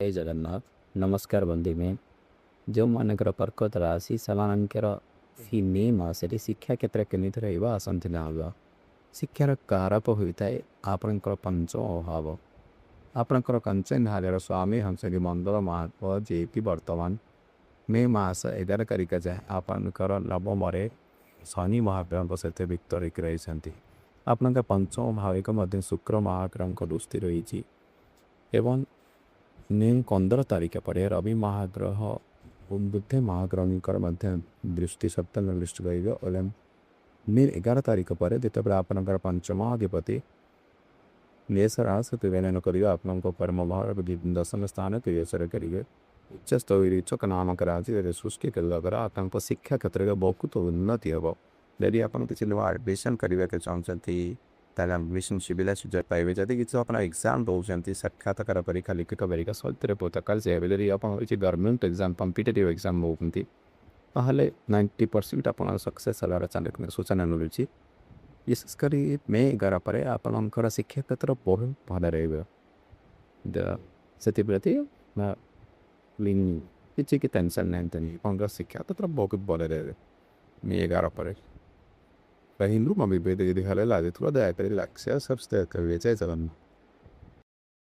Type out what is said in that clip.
ଜୟ ଜଗନ୍ନାଥ। ନମସ୍କାର ବନ୍ଧୁଗଣ, ଯେଉଁମାନଙ୍କର କର୍କଟ ରାଶି ସେମାନଙ୍କର ଏହି ମେ ମାସରେ ଶିକ୍ଷା କ୍ଷେତ୍ର କେମିତି ରହିବ ଆସନ୍ତୁ ଜାଣିବା। ଶିକ୍ଷାର କାରକ ହୋଇଥାଏ ଆପଣଙ୍କର ପଞ୍ଚମ ଭାବ। ଆପଣଙ୍କର ପଞ୍ଚମ ଭାବର ସ୍ୱାମୀ ହେଉଛନ୍ତି ମଙ୍ଗଳ ମହାପ୍ରଭୁ, ଯିଏକି ବର୍ତ୍ତମାନ ମେ ମାସ 11 ତାରିଖ ଯାଏଁ ଆପଣଙ୍କର ନବମରେ ଶନି ମହାପ୍ରଭୁଙ୍କ ସହିତ ଯୁକ୍ତ ହୋଇକି ରହିଛନ୍ତି। ଆପଣଙ୍କ ପଞ୍ଚମ ଭାବିକ ମଧ୍ୟ ଶୁକ୍ର ମହାଗ୍ରହଙ୍କ ଦୃଷ୍ଟି ରହିଛି ଏବଂ ମେ 15 ତାରିଖ ପରେ ରବି ମହାଗ୍ରହ ଓ ବୁଧ ମହାଗ୍ରହଙ୍କର ମଧ୍ୟ ଦୃଷ୍ଟି, ସପ୍ତମ ଦୃଷ୍ଟି ରହିବ। ଏବଂ ମେ 11 ତାରିଖ ପରେ ଯେତେବେଳେ ଆପଣଙ୍କର ପଞ୍ଚମ ଅଧିପତି ମେଷ ରାଶି ତୁଳନା କରିବେ, ଆପଣଙ୍କ କର୍ମଭାର ଦଶମ ସ୍ଥାନ ତିରିଶରେ କରିବେ, ଉଚ୍ଚସ୍ଥ ଉଚ୍ଚକ ନାମକ ରାଶିରେ ସୃଷ୍ଟି କରିବା ଦ୍ୱାରା ଆପଣଙ୍କ ଶିକ୍ଷା କ୍ଷେତ୍ରରେ ବହୁତ ଉନ୍ନତି ହେବ। ଯଦି ଆପଣ କିଛି ନୂଆ ଆଡ଼ମିସନ୍ କରିବାକୁ ଚାହୁଁଛନ୍ତି, ତାହେଲେ ଆଡ଼ମିସନ୍ ସୁବିଧା ସୁଯୋଗ ପାଇବେ। ଯଦି କିଛି ଆପଣ ଏକ୍ଜାମ୍ ଦେଉଛନ୍ତି, ସାକ୍ଷାତକାର ପରୀକ୍ଷା, ଲିଖିତ ପରୀକ୍ଷା ସବୁଥିରେ ବହୁତ। ଯଦି ଆପଣ କିଛି ଗଭର୍ଣ୍ଣମେଣ୍ଟ ଏକ୍ଜାମ୍, କମ୍ପିଟେଟିଭ୍ ଏକ୍ଜାମ୍ ଦେଉଛନ୍ତି, ତାହେଲେ 90% ଆପଣ ସକ୍ସେସ୍ ହେବାର ସୂଚନା ମିଳୁଛି। ବିଶେଷ କରି ମେ 11 ପରେ ଆପଣଙ୍କର ଶିକ୍ଷା କ୍ଷେତ୍ର ବହୁତ ଭଲ ରହିବ। ସେଥିପ୍ରତି କିଛି କି ଟେନସନ୍ ନିଅନ୍ତୁନି, ଆପଣଙ୍କର ଶିକ୍ଷା କ୍ଷେତ୍ର ବହୁତ ଭଲ ରହିବ ମେ 11 ପରେ। ହିନ୍ଦୁ ମମି ଯଦି ଭଲ ଲାଗୁଥିବ, ଦୟାକରି ଲାଇକ୍, ସେୟାର, ସବସ୍କ୍ରାଇବ୍ କରିବେ। ଜୟ ଜଗନ୍ନାଥ।